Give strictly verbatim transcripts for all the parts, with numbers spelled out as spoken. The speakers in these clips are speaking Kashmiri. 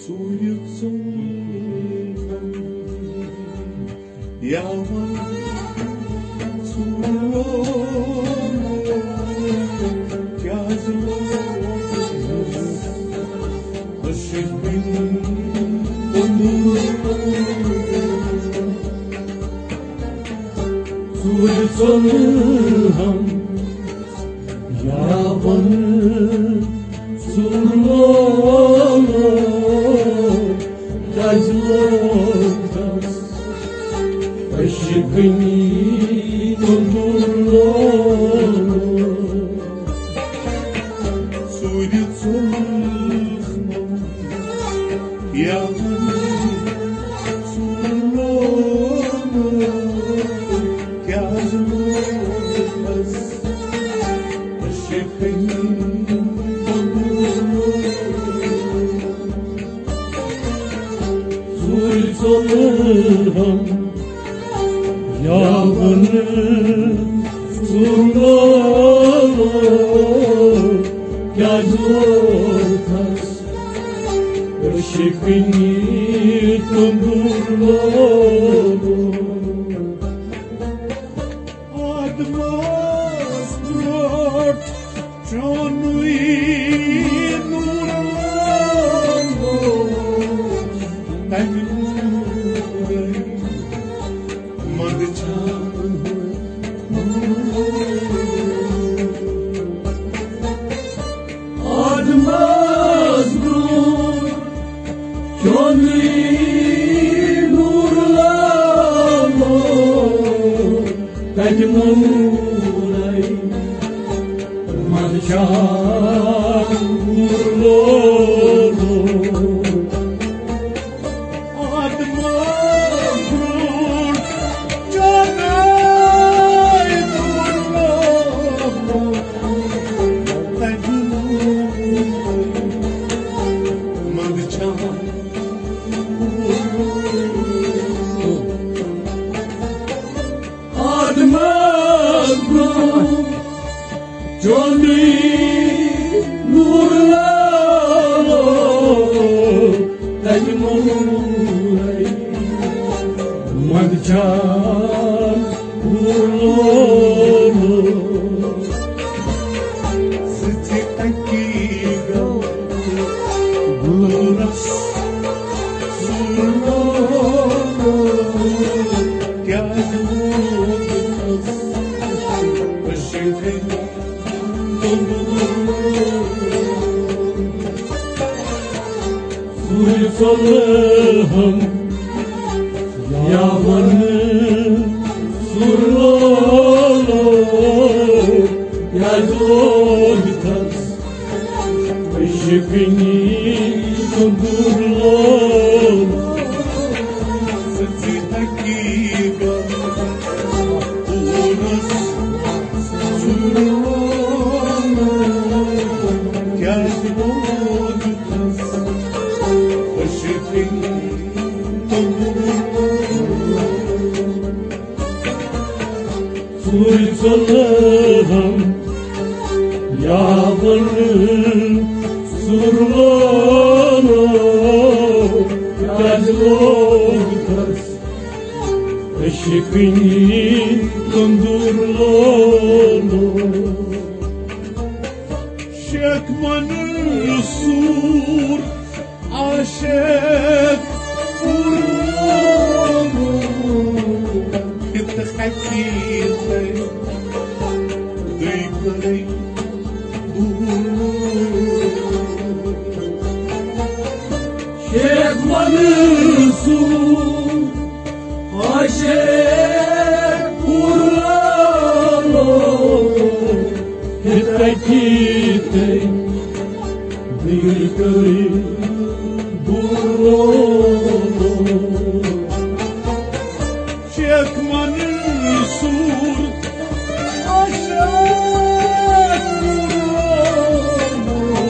ژوٗرِ ژوٗرِ یا وَن ژوٗرِ لوگ کیٛازِ لوگ؟ أسۍ چھِ وٕنہِ تٔمۍ ژوٗرِ ژوٚلہٕ ہم یا وَن ژوٗرِ لوگ کیٛازِ لوگ تَس؟ أسۍ چھِ کٕنی تٔمۍ لوگ ژوٗرِ ژوٚلہٕ ہم یا وَن ژوٗرِ لوگ کیٛازِ لوگ تَس؟ أسۍ چھِ کٕنی تٔمۍ لوگ ژوٗرِ ژوٚلہٕ ہم یا وَن ژوٗرِ لوگ کیٛازِ لوگ تَس؟ أسۍ چھِ کٕنی تٔمۍ لوگ آدمَس برٛونٛٹھ چونُے نوٗر لوگ، تَمہِ نوٗرٕے منٛدچھان۔ آدمَس برٛونٛہہ چونُے نوٗر لوگ، تَتہِ نوٗرَے منٛدچھان نوٗر لوگ۔ آدمَس برٛونٛہہ چونُے نوٗر لوگ، تَتہِ نوٗرَے منٛدچھان۔ آدمَس برٛونٛہہ چونُے نوٗر لوگ، تَتہِ نوٗرَے منٛدچھان نوٗر لوگ۔ سٕژِ اَکی گوٚو گُلرَس سُر لوگ، کیٛازِ لوگ تَس؟ أسۍ چھِ کٕنی تٔمۍ لوگ ژوٗرِ ژوٚلہٕ ہم یا وَن سُر لوگ، یا لوگ تَس؟ أسۍ چھِ کٕنی تٔمۍ لوگ سٕژِ اَکی گوٚو گُلرَس سُر لوگ، کیٛازِ لوگ تَس؟ أسۍ چھِ کٕنی تٔمۍ لوگ ژوٗرِ ژوٚلہٕ ہم یا وَن سُر لوگ، کیٛازِ لوگ تَس؟ أسۍ چھِ کٕنی تٔمۍ لوگ شیخ منصوٗر عاشق پوٗرٕ۔ یہِ تہٕ حقیٖقت تُہۍ کٔرِو دوٗر۔ شیخ منصوٗر عاشق پوٗرٕ۔ یہِ تَتہِ تٔمۍ دِل کٔرِو دوٗر۔ شیخ منصوٗر عاشق پوٗرٕ۔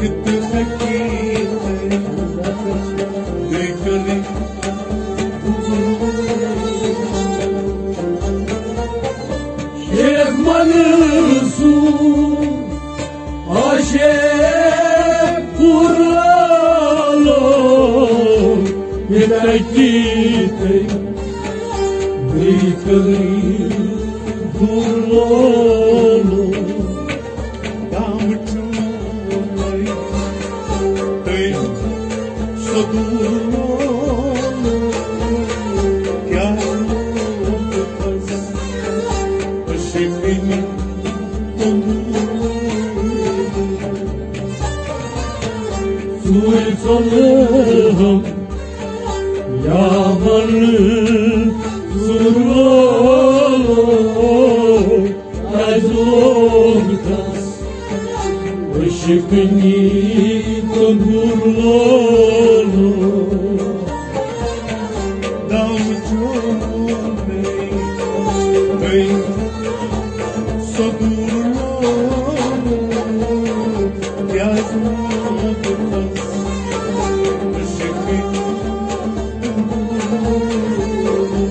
یہِ تہٕ حقیٖقت تُہۍ کٔرِو شیخ منصوٗر عاشق پوٗرٕ۔ تٔتی تٔتۍ بیٚیہِ کٔرٕے دوٗر لولو، دام چومے تٔتۍ سۄ دوٗر لولو، کیٛاہ لوگ تس عشقٕنۍ توٚنٛدوٗر لولو۔ ژوٗرِ ژۄلہٕ ہم یا ونہٕ ژوٗر لولو، کیٛازِ لوگ تس عشقٕنۍ توٚنٛدوٗر لولو؟ دام چومے تٔتۍ سۄ دوٗر لولو، کیٛازِ لوگ تس عشقٕنۍ توٚنٛدوٗر لولو؟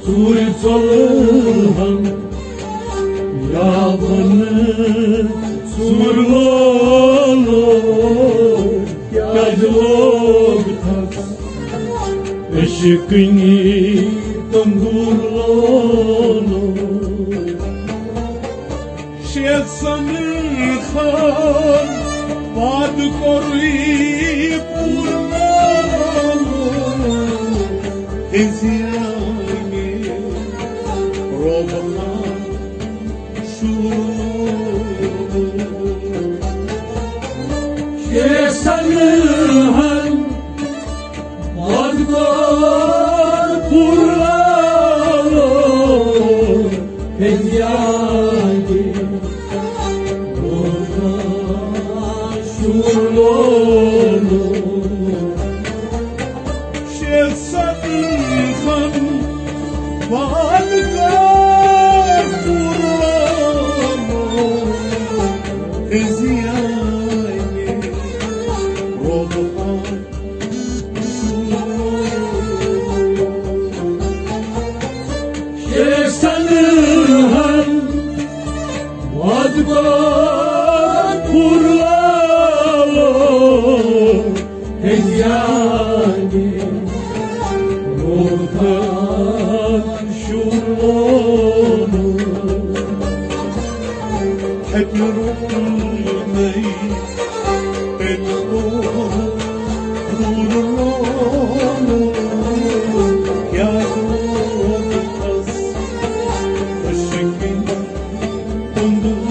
ژوٗرِ ژۄلہٕ ہم یا ونہٕ ژوٗر لولو، کیٛازِ لوگ تس عشقٕنۍ توٚنٛدوٗر لولو؟ شیخ سمیر خان وعدٕ کوٚرُے پوٗرٕ، ہیٚزیٛاے مےٚ روبہٕ خان شوٗر۔ شیخ سمیر خان وعدٕ کوٚر پوٗرٕ، ہیٚزیٛاے مےٚ روبہٕ خان شوٗر۔ شیخ سمیر خان وعدٕ کوٚر پوٗرٕ، ہیٚزیٛاے مےٚ روبہٕ خان۔ شیخ سمیر خان وعدٕ کوٚر پوٗرٕ، ہیٚزیٛاے مےٚ روبہٕ خان شوٗر۔ ہیٚکہِ نہٕ روٗدمُت تٔمۍ کوٚر دوٗر لولو، کیٛاہ لوگ تس عشقٕنۍ توٚنٛدوٗر؟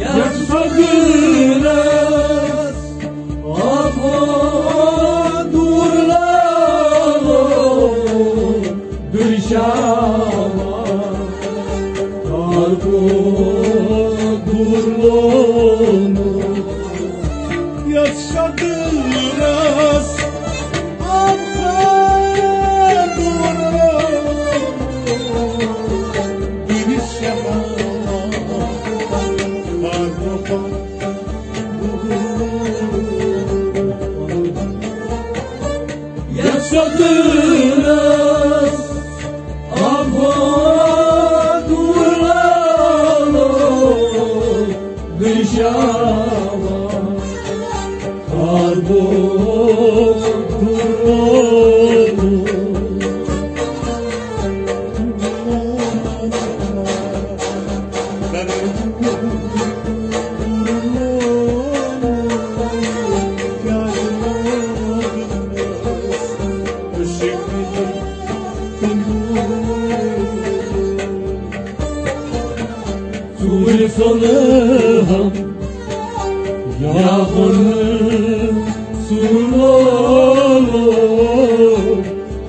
یتھ صدرس آب دوٗر لولو، دُرشاوا کار کو دوٗر لولو۔ یتھ صدرس آب دوٗر لولو، دُرشاوا کار کو یتھ صدرس آب دوٗر لولو، دُرشاوا کار کو دوٗر لولو۔ ژوٗرِ ژۄلہٕ ہم یا ونہٕ ژوٗر لولو،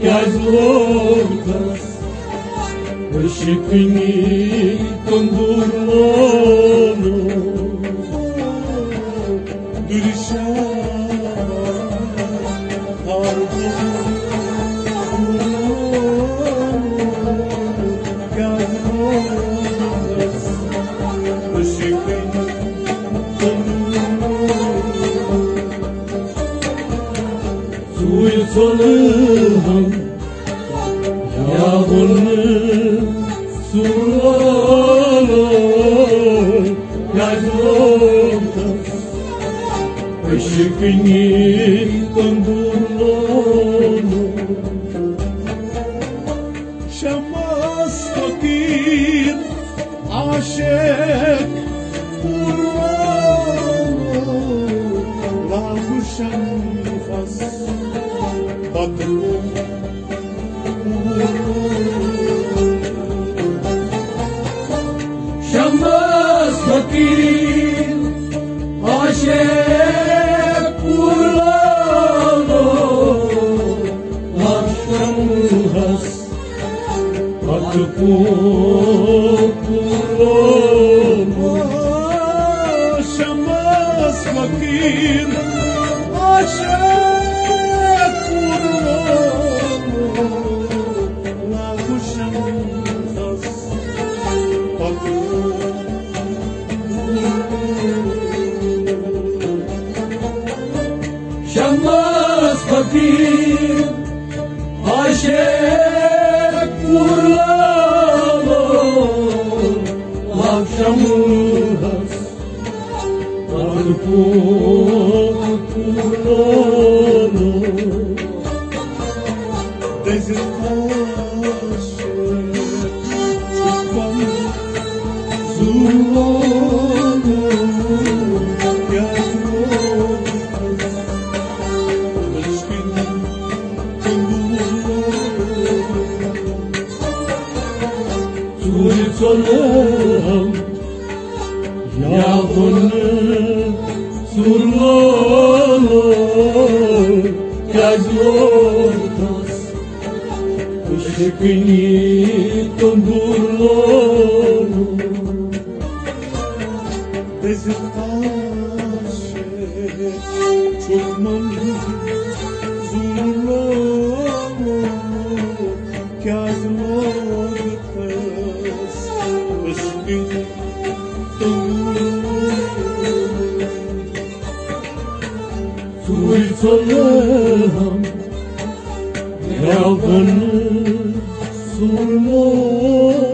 کیٛازِ لوگ تس عشقٕنۍ توٚنٛدوٗر لولو؟ دُرشا ژوٗرِ ژۄلہٕ ہم یا ونہٕ ژوٗر شمس فقیر عاشق پورلالو، شمس پتہٕ پوٚک لوگُن۔ شمس فقیر عاشق پورلوگُن۔ لاگُن شمس پتہٕ شمس فقیر عاشق پورلالو، لاگ شمس پتہٕ پوٚک لوگُن۔ دٔزِتھ عاشق چھُ پنُن زُو لوگُن، کیٛازِ لوگُن؟ ژوٗرِ ژۄلہٕ ہم یا ووٚن ژوٗر لوگُن، کیٛازِ لوگُن؟ عشقٕنی توٚنٛدوٗر لوگُن۔ دٔزِتھ عاشق چھُ پنُن زُو لوگُن، کیٛازِ لوگُن؟ عشقٕنی توٚنٛدوٗر۔ ژوٗرِ ژۄلہٕ ہم یا ووٚن ژوٗر لوگُن۔